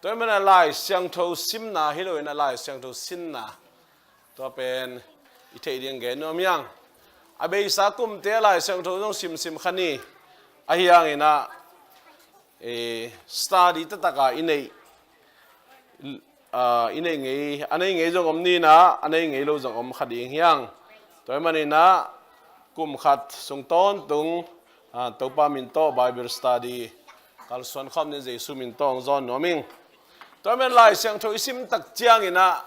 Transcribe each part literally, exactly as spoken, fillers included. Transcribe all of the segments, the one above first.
Tua ahih manin ah Lai Siangtho simna hi loin ah Lai Siangtho sinna, tua pen i theih ding gen nuam hiang. A beisa kumte ah Lai Siangtho zong simsim kha ni. Ahi hangin ah, eh, study taktak a i neih, ah, i neih ngei, a neih ngei zong om ni in ah, a neih ngei lo zong om kha ding hiang. Tua ahih manin ah kum khat sung tawntung, ah, Topa min tawh Bible study kalsuan khawm dingin Jesu min tawh hong zawn nuam ing. Tua ahih manin Lai Siangtho i sim tak ciangin ah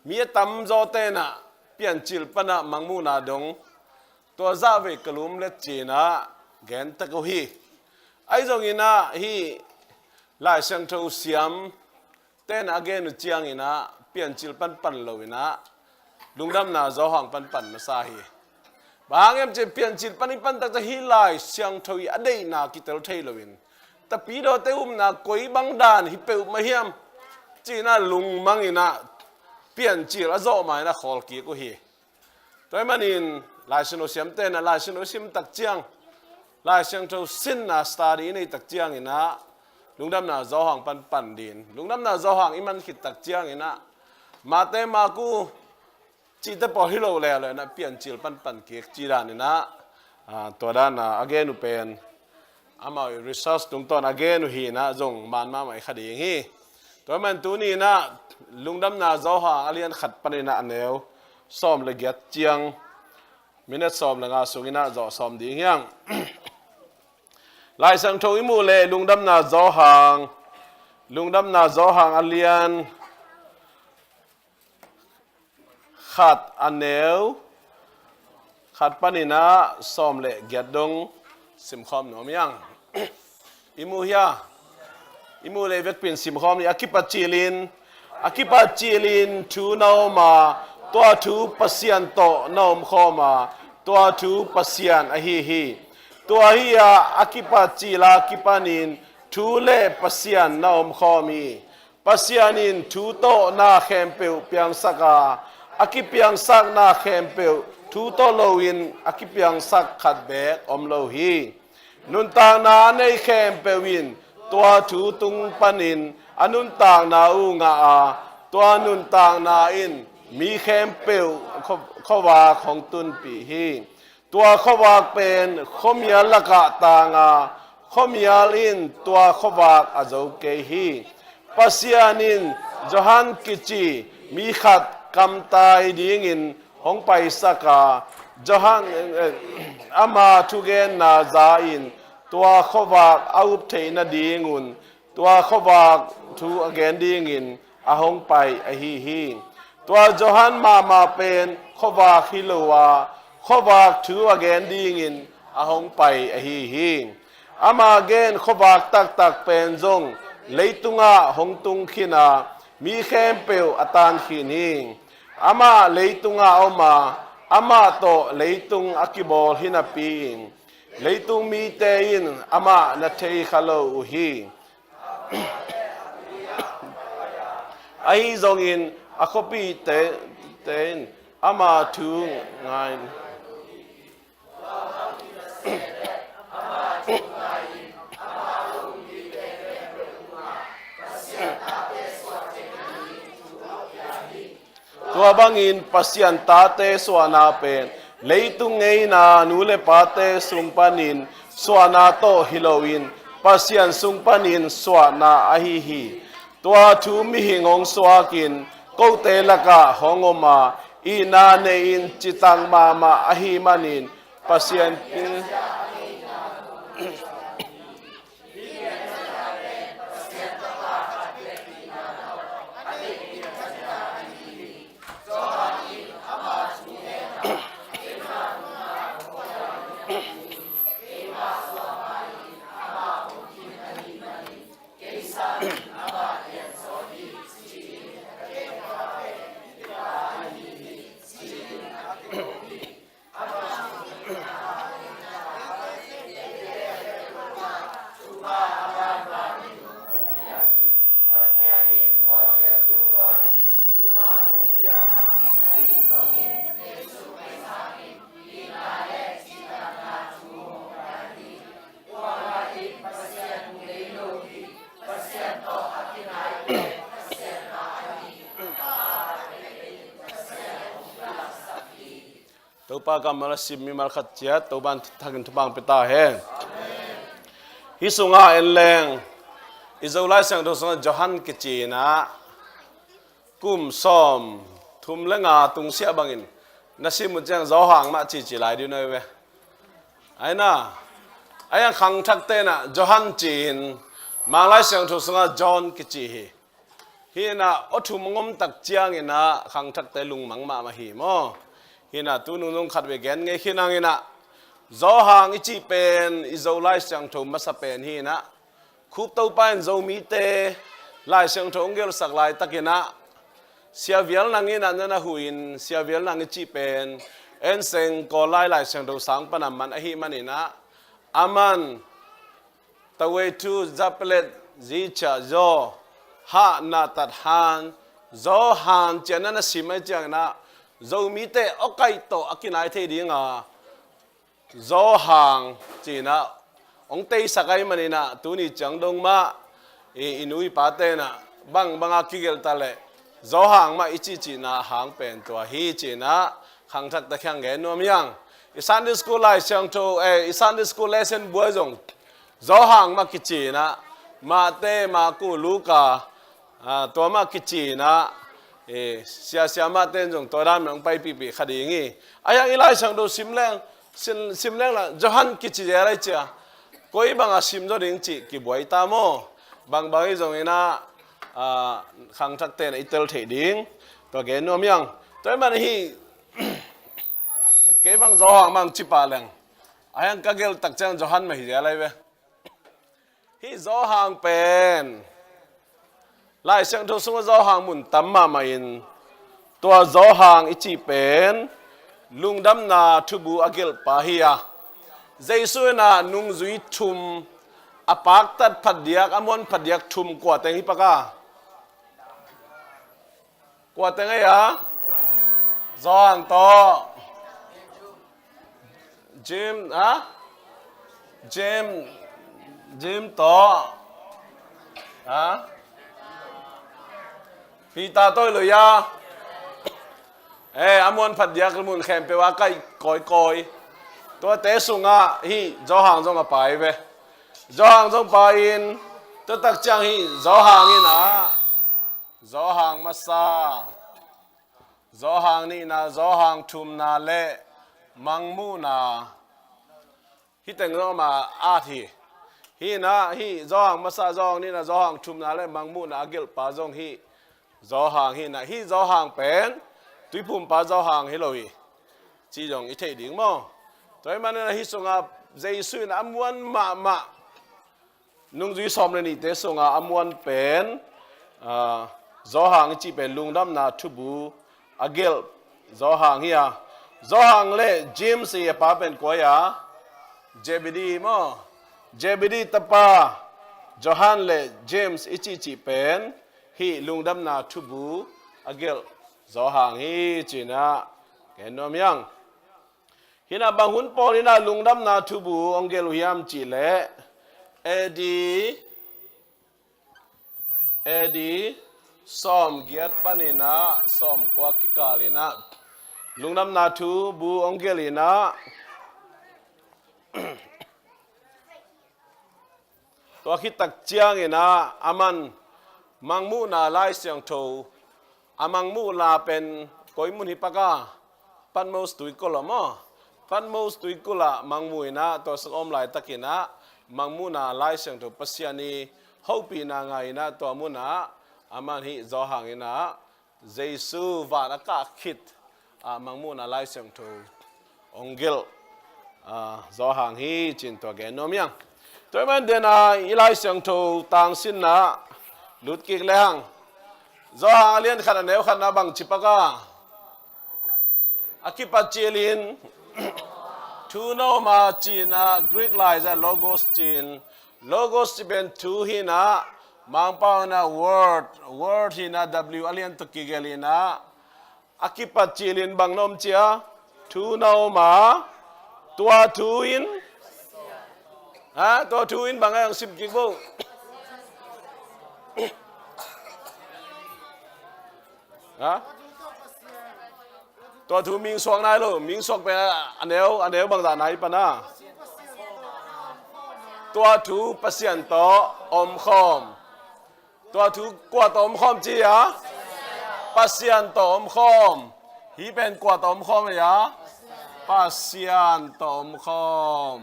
mi a tamzaw ten ah Piancil pan ah Mangmuhna dong, tua zah vei ka lum let ci-in ah gen tek uh hi. Ahi zongin ah hih Lai Siangtho siam ten a gen uh ciangin ah Piancil pan pan loin ah Lungdamna Johan pan pan masa hi. Bang hang hiam cih leh Piancil pan i pan tak ciang hih Lai Siangtho i a deihna kitel thei loin, tapidawte upna koi bang dan hi peuhmah hiam ci-in ah lungmangin ah Piancil a zawh ma-in ah khawl kik uh hi. Tua ahih manin Lai Siangtho siamte in ah Lai Siangtho i sim tak ciang, Lai Siangtho sinna study i neih tak ciangin ah Lungdamna Johan pan pan ding. Lungdamna Johan i man khit tak ciangin ah Mate, Marku cihte pawl hi lo leuleu in ah Piancil pan pan kik ci danin ah, ah, tua dan a a gen uh pen amau i research tungtawn a gen uh hi-in ah zong man mahmah i kha ding hi. Tua ahih manin tuni-in ah Lungdamna Johan a lian khat panin ah a neu sawm le giat ciang, minute sawm le nga sungin ah zawh sawm ding hiang. Lai Siangtho i muh leh Lungdamna Johan, Lungdamna Johan a lian khat a neu khat panin ah sawm le giat dong simkhawm nuam hiang. I muh hia? I muh leh vekpi-in simkhawm ni. A kipat cilin, a kipat cilin thu na om a, tua thu Pasian tawh na omkhawm a, tua thu Pasian ahi hi. Tua hi-a a kipat cil a kipanin thu le Pasian na omkhawm hi. Pasian in thu tawh na khempeuh piangsak a, a kipiangsak na khempeuh thu tawh loin a kipiangsak khat beek om lo hi. Nuntakna a nei khempeuh in tua thu tung panin a nuntakna uh ngah a, tua nuntakna in mi khempeuh khuavak hong tunpih hi. Tua khuavak pen khuamial lakah tang a, khuamial in tua khuavak a zo kei hi. Pasian in Johan kici mi khat kamtai dingin hong paisak a, Johan, eh, ama thugenna za-in tua khuavak a up theih nadingun tua khuavak thu a gen dingin a hong pai ahi hi. Tua Johan mahmah pen khuavak hi lo a, khuavak thu a gen dingin a hong pai ahi hi. Ama gen khuavak taktak pen zong leitungah hong tung khin a, mi khempeuh a tan khin hi. Amah leitungah om a, amah tawh leitung a kibawl hi napi-in leitung mite in amah na thei kha lo uh hi. Ahi zongin a khuapihte, te in ama thu ngai. Tua bangin Pasian tate suahna pen leitung ngeina nu le pate sung panin suahna tawh hi loin Pasian sung panin suahna ahi hi. Tua thu mihing hong suakin kote lakah hong om a, itna nei-in citak mahmah ahih manin Pasian Topa kammal a sim mimal khat ciat Topa in thangin thupha pia ta hen. Hih sungah en leng i Zo Lai Siangtho sungah Johan kici in ah kum sawm thum le nga tungsiah bangin na sim uh ciang Johan mah cici lai ding uh hi ve. Aina, a hiang khangthakte in ah Johan ci-in Mang Lai Siangtho sungah John kici hi. Hi in ah aw thum hong om tak ciangin ah khangthakte lungmang mahmah hi maw? Hi in ah tunung zong khat vei gen ngei khin hang in ah Johan i cih pen i Zo Lai Siangtho masa pen hi in ah Khup Topa in Zomite Lai Siangtho hong gelhsak laitakin ah Sia Vial Nang in ah na na huh in, Sia Vial Nang i cih pen En Seng Kawl Lai Lai Siangtho sang pan a man ahih manin ah aman Tawei thu zapelet zicha zo ha na tat han zo han cian na na sim ai ciang na Zomite aw kaih tawh a kinai thei ding a Zo hang ci-in ah hong teisak ahih manin ah tuni ciang dong mah i, i nu i pate in ah bang bang a kigelh ta leh Zo hang mah i cihcihna hang pen tua hi ci-in ah khangthakte kiang gen nuam hiang. I Sunday school Lai Siangtho, eh, i Sunday school lesson buai zong Zo hang mah kici in ah Mate, Maku, Luka, ah, tua mah kici in ah, eh, sia sia mah ten zong tua dan mah hong paipihpih kha ding hi. A hiang i Lai Siangtho sim leng, sim, sim leng la Johan kici zel lai cia. Koi bang a sim zaw ding cih kibuai ta maw? Bang bang hi zong in ah, ah, khangthakte in ah i tel theih ding tua gen nuam hiang. Tua ahih man hi, kei bang Zo hang mah hong ci pah leng a hiang ka gelh tak ciang Johan mah hi zel lai ve. Hih Zo hang pen Lai Siangtho sungah Zo hang mun tam mahmah in tua Zo hang i cih pen lungdamna thubu a gelhpa hi a, Jesu in ah nungzui thum a paktat phadiak, a muan phadiak thum kua teng hi pak a? Kua teng ei a? Zo hang tawh. James, ha? James, James tawh. Ha? Peter tawh hi lo a. Eh, a muan phadiak mun khempeuh a kaih kawikawi. Tuate sungah hih Zo hang zong a pai ve. Zo hang zong pai in, tua tak ciang hih Zo hang in ah Zo hang masa, Zo hang nihna, Zo hang thumna le Mangmuhna. Hih teng zong ama at hi. Hih in ah, hih Zo hang masa, Zo hang nihna, Zo hang thumna le Mangmuhna a gelhpa zong hih Zo hang hi in ah, hih Zo hang pen Tuiphumpa Zo hang hi lo hi cih zong i theih ding maw? Tua ahih manin ah hih sungah Jesu in a muan mahmah nungzui sawm le nihte sungah a muan pen, ah, Zo hang i cih pen lungdamna thubu a gelh Zo hang hi a. Zo hang le James i a pa pen kua hi a? Zebedee maw? Zebedee tapa Johan le James i cihcih pen hih lungdamna thubu a gelh Zo hang hi ci-in ah gen nuam hiang. Hi in ah bang hun pawl in ah lungdamna thubu hong gelh uh hiam cih leh A D, A D sawm giat panin ah sawm kua kikal in ah lungdamna thubu hong gelh in ah tua khit tak ciangin ah aman Mangmuhna Lai Siangtho a Mangmuhna pen koi mun hi pak a? Patmos tuikulh ah maw? Patmos tuikulh ah Mangmuhna tua sung om laitakin ah Mangmuhna Lai Siangtho Pasian i hopihna ngah in ah tua mun ah aman hih Zo hang in ah Jesu van a kah khit ah Mangmuhna Lai Siangtho hong gelh, ah, Zo hang hi ci-in tua gen nuam hiang. Tua ahih man den ah i Lai Siangtho tangsinna lut kik le hang. Zo hang a lian khat a neu khatna bang ci pak a? A kipat cilin thu na om a ci-in ah Greek lai zah logos ci-in, logos cih pen thu hi in ah Mangpau in ah word, word hi in ah W a lian tawh kigelh in ah a kipat cilin bang na om cia? Thu na om a, tua thu in, ha, tua thu in bang a hong sim kik bo? Ha? Tua thu ming suak nai lo, ming suak pen a neu, a neu bangzah nai pan a. Tua thu Pasian tawh omkhawm. Tua thu kua tawh omkhawm ci a? Pasian tawh omkhawm. Hih pen kua tawh omkhawm a? Pasian tawh omkhawm.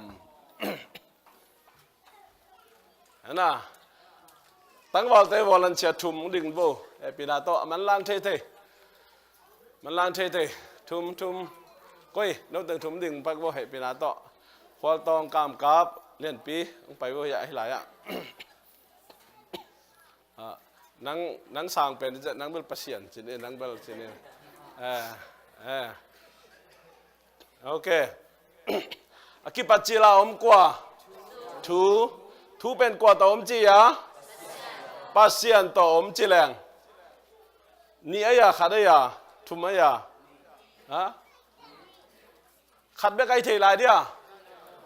Hana. Tangvalte volunteer thum ding vo. Hehpihna tawh a manlang theithei. Manlang theithei. Thum, thum. Koi, no teng thum ding pak vo hehpihna tawh. Khualtawng, Kamkap, Lianpi, hong pai vo hiah, hi lai ah. Ah, nang, nang sang pen, nang bel Pasian cin in, nang bel cin in. Eh, eh. Ok. A kipat cil a om kua? Thu. Thu pen kua tawh om ci a? Pasian tawh om ci leng. Nih a ya, khat a ya, thum a ya. Ha? Khat bek a i thei lai dia.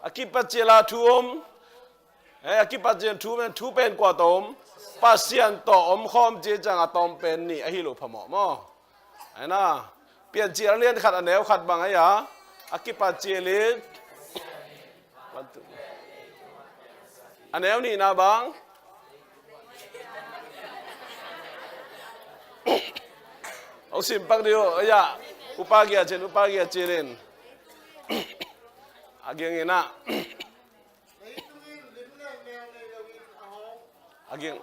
A kipat cil a thu om. Eh, a kipat cil thu pen, thu pen kua tawh om? Pasian tawh omkhawm ci ciang a tawm pen nih ahi lo phamawh maw? Aina, Piancil a lian khat a neu khat bang a ya. A kipat cil in. A neu nihna bang. Hong sim pak dih uh, a ya. Upa Gia Cin, Upa Gia Cin in. A ging in ah. A ging.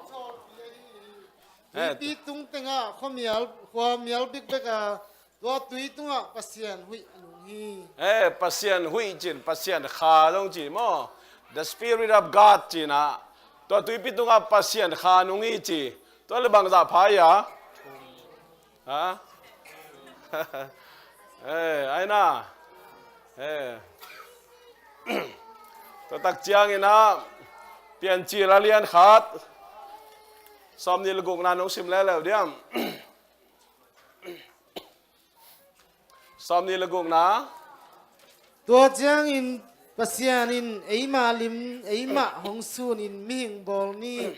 Eh. Tuipi tung tengah khuamial, khuamial bikbek a, tua tui tungah Pasian huih a nung hi. Eh, Pasian huih cin, Pasian kha zong ci maw? The Spirit of God cin ah. Tua tuipi tungah Pasian kha nung hi ci. Tua le bangzah pha hi a? Ha? Eh, aina. Eh. Tua tak ciangin ah, Piancil a lian khat. Sawmnih le gukna nong sim leuleu diam? Sawmnih le gukna. Tua ciangin Pasian in eima lim, eima hong sunin mihing bawl ni,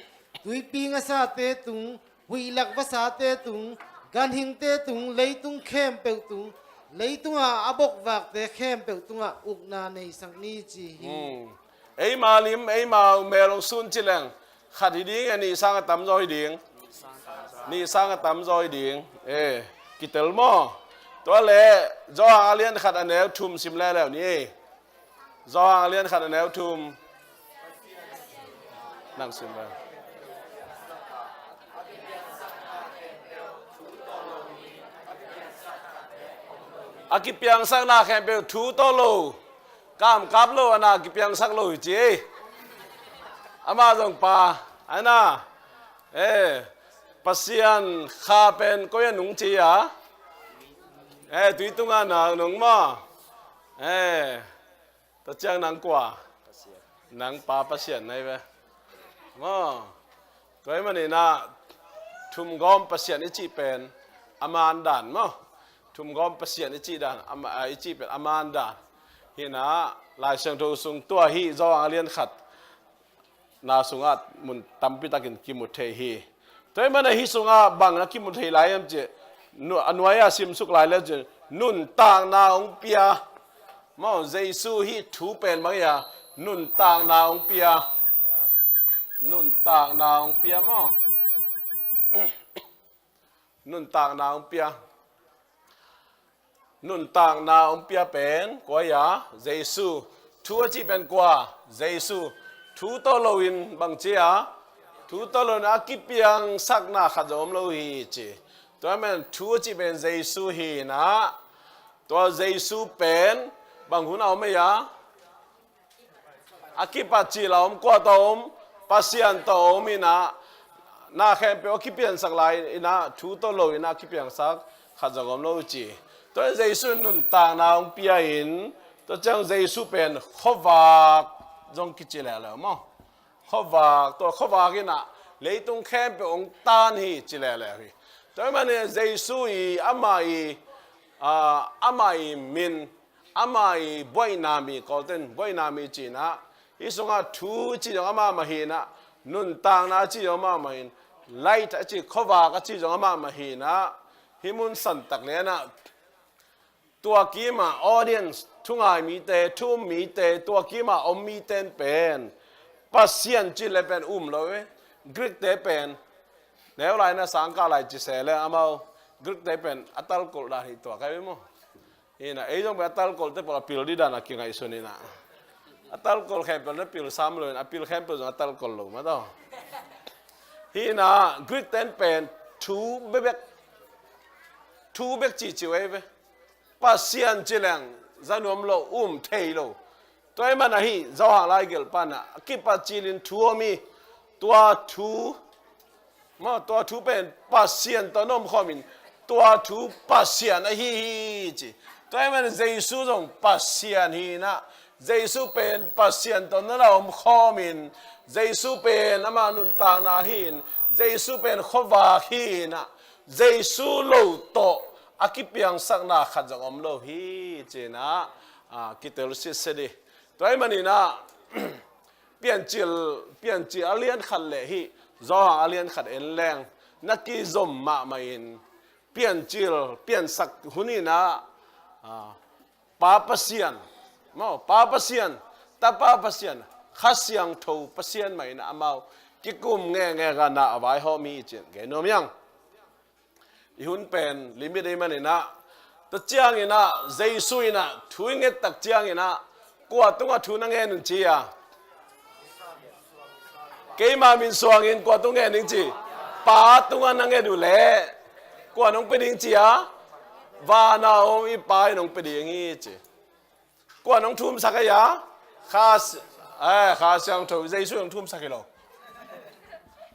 tuipi ngasate tung, huihlak vasate tung, ganhingte tung, leitung khempeuh tung, leitunga a bokvakte khempeuh tungah ukna neisak ni ci hi. Hmm. Eima lim, eima mel hong sun ci leng, khat hi ding, a nih sang a tamzaw hi ding. Nih sang a tamzaw hi ding. Eh, kitel maw? Tua le, Johan a lian khat a neu thum sim leuleu ni. Johan a lian khat a neu thum. Nang sim leuleu. A kipiangsakna khempeuh thu tawh lo. Kamkap lo, a na kipiangsak lo hi ci. Ama zong pa, a na. Eh, Pasian kha pen koi a nung ci a? Eh, tui tunga na nung maw? Eh, tua ciang nang kua? Nang pa Pasian nai ve. Maw? Tua ahih manin ah, thumgawm Pasian i cih pen a man dan maw? Thumgawm Pasian i cih dan, a ma-, a, i cih pen a man dan. Hi in ah, Lai Siangtho sung tua hi Johan a lian khat na sungah mun tampi takin kimu thei hi. Tua ahih manin ah hih sungah bang na kimu thei lai hiam cih, nu-, a nuai-ah simsuk lai le cih, nuntakna hong pia. Maw, Jesu hih thu pen bang hi a, nuntakna hong pia. Nuntakna hong pia maw? Nuntakna hong pia. Nuntakna hong pia pen kua hi a? Jesu. Thu a cih pen kua? Jesu. Thu tawh loin bang ci a? Thu tawh loin a kipiangsakna khat zong om lo hi ci. Tua ahih manin thu a cih pen Jesu hi in ah, tua Jesu pen bang hun a om hi a? A kipat cil a om, kua tawh om? Pasian tawh om in ah, na khempeuh a kipiangsak lai in ah, thu tawh lo in ah a kipiangsak khat zong om lo ci. Tua in Jesu in nuntakna hong pia in, tua ciang Jesu pen khuavak zong kici leuleu maw? Khuavak, tua khuavak in ah leitung khempeuh hong tan hi ci leuleu hi. Tua ahih manin Jesu i, ama i, ah, ama i min, ama i buaina mi, Kawlten buaina mi ci in ah, hih sungah thu ci zong amah mah hi in ah, nuntakna ci zong amah mah hi in, light a ci, khuavak a ci zong amah mah hi in ah, hih mun santak lian ah, Tua kima audience, thungai mite, thu um mite, tua kima om mite in pen Pasian cih le pen um lo ve. Greek te pen, neu lai na sangkah lai ci se le amau Greek te pen a talkolh dan hi tua kai ve maw. Hina, ei zong pen a talkolh te pawl a pil dih dan a kingaihsun hina. A talkolh khempeuh na pil sam lo in, a pil khempeuh zong a talkolh lo mah tawh. Hina, Greek ten pen thu bebek, thu bek cihcih uh ei ve. Pasian ci leng za nuam lo, um thei lo. Tua ahih man ahi, Johan lai gelh pan ah a kipat cilin thu om hi. Tua thu Maw, tua thu pen Pasian tawh na om khawmin, tua thu Pasian ahi hi ci. Tua ahih manin Jesu zong Pasian hi inah, Jesu pen Pasian tawh na om khawmin, Jesu pen ama nuntakna hi in, Jesu pen khuavak hi inah, Jesu lo tawh a kipiangsakna khat zong om lo hi ci inah, a, kitel sitset hi. Tua ahih maninah, Piancil, Piancil a lian khat le hih Johan a lian khat en leng na kizom mahmah in, Piancil, piansak hun inah, a, Pa Pasian, maw, Pa Pasian, Tapa Pasian, Kha Siangtho Pasian mah inah amau kikum ngehngeh a na a vaihawm hi ci-in gen nuam hiang. I hun pen limit ei maninah, tua cianginah Jesu inah thu i nget tak cianginah kua tungah thu na ngen in ci a? Keima min suangin kua tung ngen in ci? Pa tungah na nget uh leh kua nong pia ding ci a? Vana om i Pa in nong pia ding hi ci. Kua nong thumsak ei a? Kha, eh, Kha Siangtho, Jesu in hong thumsak hi lo.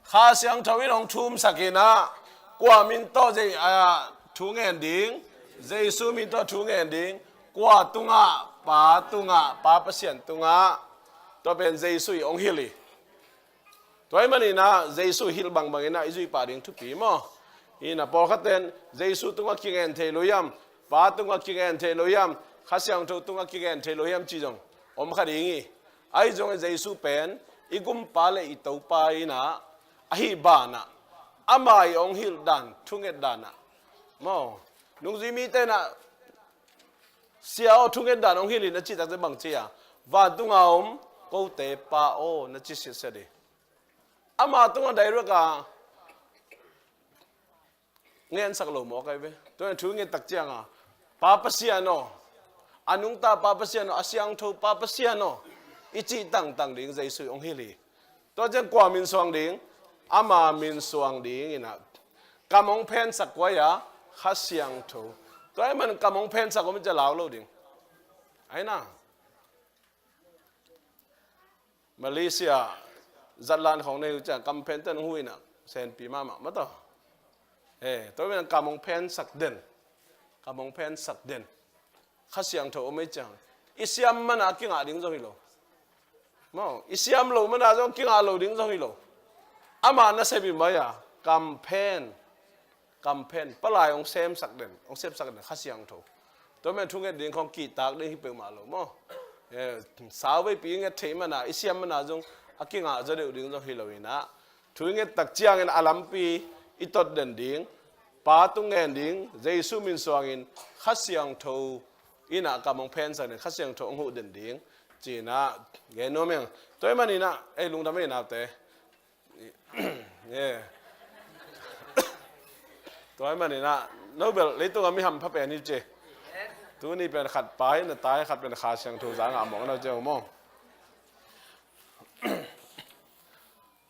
Kha Siangtho in hong thumsak inah, kua min tawh Jei, a, thu ngen ding, Jesu min tawh thu ngen ding, kua tungah, Pa tungah, Pa Pasian tungah, tua pen Jesu i hong hilh hi. Tua ahih maninah Jesu hilh bangbang inah i zuih pah ding thupi maw? Inah pawlkhat ten Jesu tungah kingen thei lo hiam, Pa tungah kingen thei lo hiam, Kha Siangtho tungah kingen thei lo hiam ci zong om kha ding hi. Ahi zongin Jesu pen i gumpa le i Topa inah, ahi banah ama i hong hilh dan, thunget danah maw, nungzui mite inah Sia aw, thunget dan hong hilh in a cih takte bang ci a? Vantunga om kote Pa aw, na ci sitset hi. Ama tungah direct a ngensak lo mawk ahi ve. Tua in thu i nget tak cianga Pa Pasian aw, a nungta Pa Pasian aw, a siangtho Pa Pasian aw, i cih tangtang ding Jesu hong hilh hi. Tua ciang kua min suang ding? Ama min suang ding inah. Kam hong phensak kua hi a? Kha Siangtho. Tua ahih man kam hong phensak om i cia lau lo ding. Ahi na. Malaysia zatlan khawng nei uh ciang kam phente nong hu inah senpi mahmah mah tawh. He, tua ahih man kam hong phensak den. Kam hong phensak den. Kha Siangtho om ei ciang i siam mana a kingah ding zong hi lo. Maw, i siam lo mana zong kingah lo ding zong hi lo. Amah nasep hi mai a, kam phen, kam phen, palai hong semsak den, hong sepsak den Kha Siangtho. Tua men thunget ding khawng kihtak ding hi peuhmah lo maw. Eh, sauveipi i nget theih mana, i siam mana zong a kingah zaw deuh ding zong hi lo inah. Thu i nget tak ciangin a lampi i tot den ding, Pa tung ngen ding, Jesu min suangin Kha Siangtho inah kam hong phensak ding, Kha Siangtho hong huh den ding, ci inah gen nuam ing. Tua ahih man inah, ei lungdam ei naute. Eh. Tua ahih man inah, no bel leitung a mi hampha pen hi ci. Tuni pen khat Pa in a tai, khat pen Kha Siangtho zanga a mawkna uh ciang maw.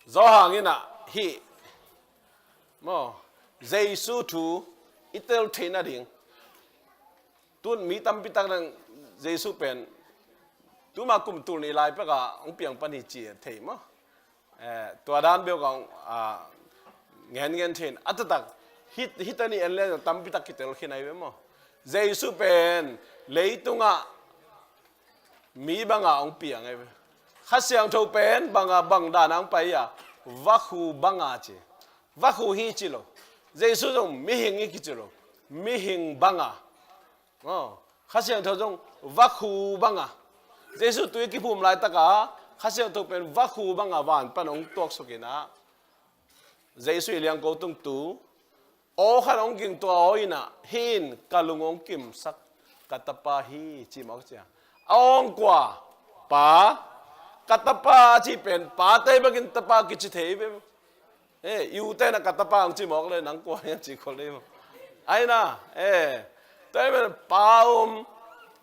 Johan inah hih maw, Jesu thu i tel theih nading. Tun mi tampi tak nang Jesu pen tuma kum tul nih lai peka hong piang pan hi ci thei maw. Eh, tua dan beuh kong, ah, ngen ngen theih in a taktak hih, hih ta ni en le tampi tak kitel khin ahi ve maw. Jesu pen leitungah mi banga hong piang ahi ve. Kha Siangtho pen banga, bang dana hong pai a? Vakhu banga ci. Vakhu hi ci lo. Jesu zong mihing hi kici lo. Mihing banga. Oh, Kha Siangtho zong vakhu banga. Jesu tui kiphum laitaka Kha Siangtho pen vakhu banga van pan hong tuaksuk inah Jesu i liangko tungtu aw khat hong ging tua aw inah, hih in ka lung hong kimsak, Ka tapa hi, ci mawk cia. A awng kua? Pa. Ka tapa ci pen, pa te bangin tapa kici thei ve. Eh, i u te na ka tapa hong ci mawk le, nang kua hiam ci khol le maw. Ai na, eh, tua hi pen pa um,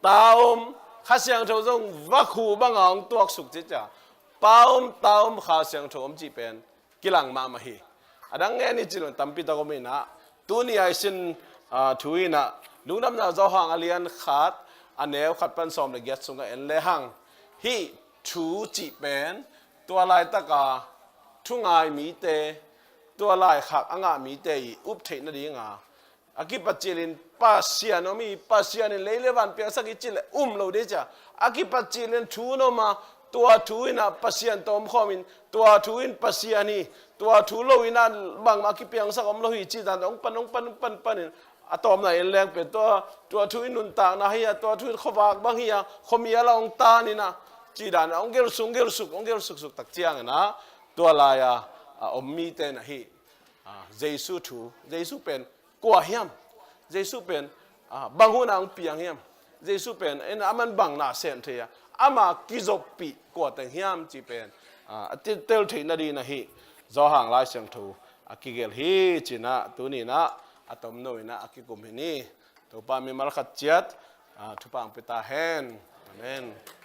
ta um, Kha Siangtho zong vakhu banga hong tuaksuk ci cia. Pa um, ta um, Kha Siangtho um ci pen kilang mahmah hi. A dang ngen i cih leh tampi tak om inah, tuni a i sin, ah, thu inah, Lungdamna Johan a lian khat, a neu khat pan sawm le giat sungah en lehang, hih thu cih pen, tua laitaka thu ngai mite, tua laikhak a ngah mite i up theih nadinga, a kipat cilin Pasian om hi, Pasian in lei le van piangsak hi cih leh um lo ding cia. A kipat cilin thu in om a, tua thu inah Pasian tawh omkhawm in, tua thu in Pasian hi, tua thu lo inah bangmah a kipiangsak om lo hi cih dan hong pan, hong pan, hong pan, panin a tawpna en leng pen tua, tua thu in nuntakna hi a, tua thu in khuavak bang hi a, khuamial a hong tan inah, cih dan hong gelsuk, hong gelsuk, hong gelsuksuk tak ciang inah, tua lai-a a om mite na hi. Ah, Jesu thu, Jesu pen kua hiam? Jesu pen, ah, bang hunah hong piang hiam? Jesu pen, en, aman bang na sem thei a, ama kizoppih kua teng hiam cih pen, ah, a ti-, tel theih nading na hi. Johan Lai Siangtho a kigelh hi ci inah, tuni inah, a tomno inah a kikum hi ni. Topa mimal khat ciat, ah, thupha hong pia ta hen. Amen.